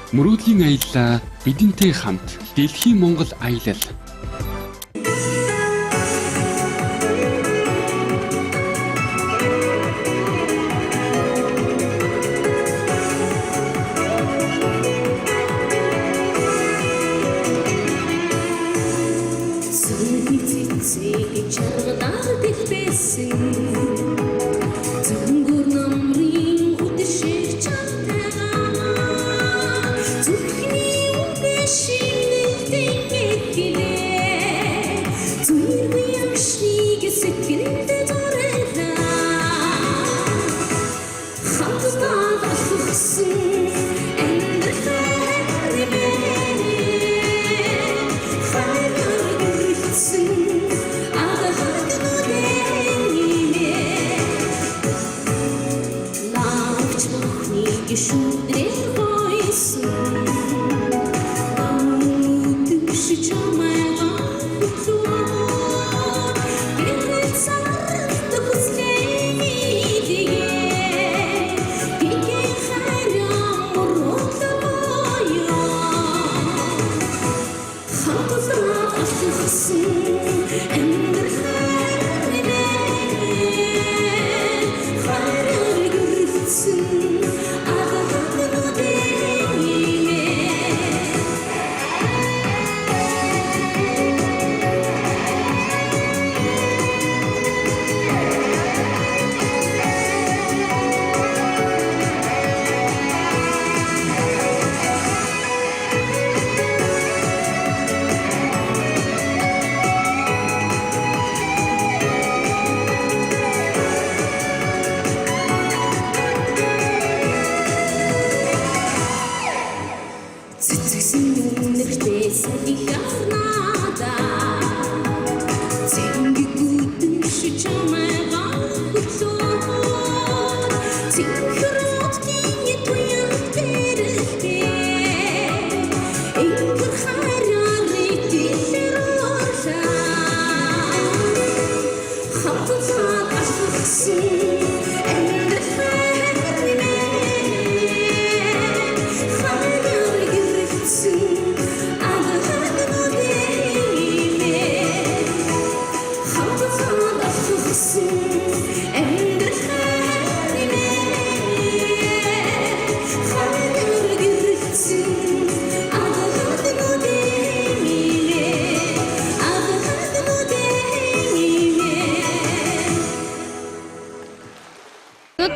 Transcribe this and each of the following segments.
Мөрөөдлийн аяллаа бидэнтэй хамт Дэлхийн Монгол аялал.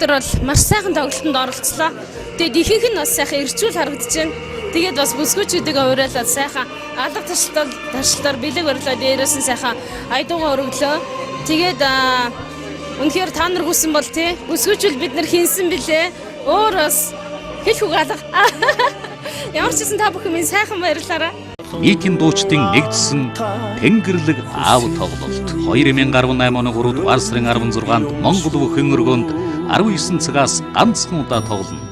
Өнөөдөр бол маш сайхан тоглолтод оролцлоо. Тэгээд ихэнх нь бас сайхан эрчүүл харагдаж байна. Тэгээд бас бүсгүүчүүдийг уриалаад сайхан алга ташлалтаар бэлэг барилаад дээрээс нь сайхан аядуугаа өргөлөө. Тэгээд үнэхээр та нар хүсэн бол тий бүсгүүчүүл бид нар хинсэн билээ. Өөр бас хэлэх үг алга. Ямар ч гэсэн та бүхэн минь сайхан баярлалаа. Нийтийн дуучдын нэгдсэн Тэнгэрлэг аав тоглолт 2018 оны 3 дугаар сарын 16-нд Монгол бүхэн өргөөнд 19 цагаас ганцхан удаа тоглоно.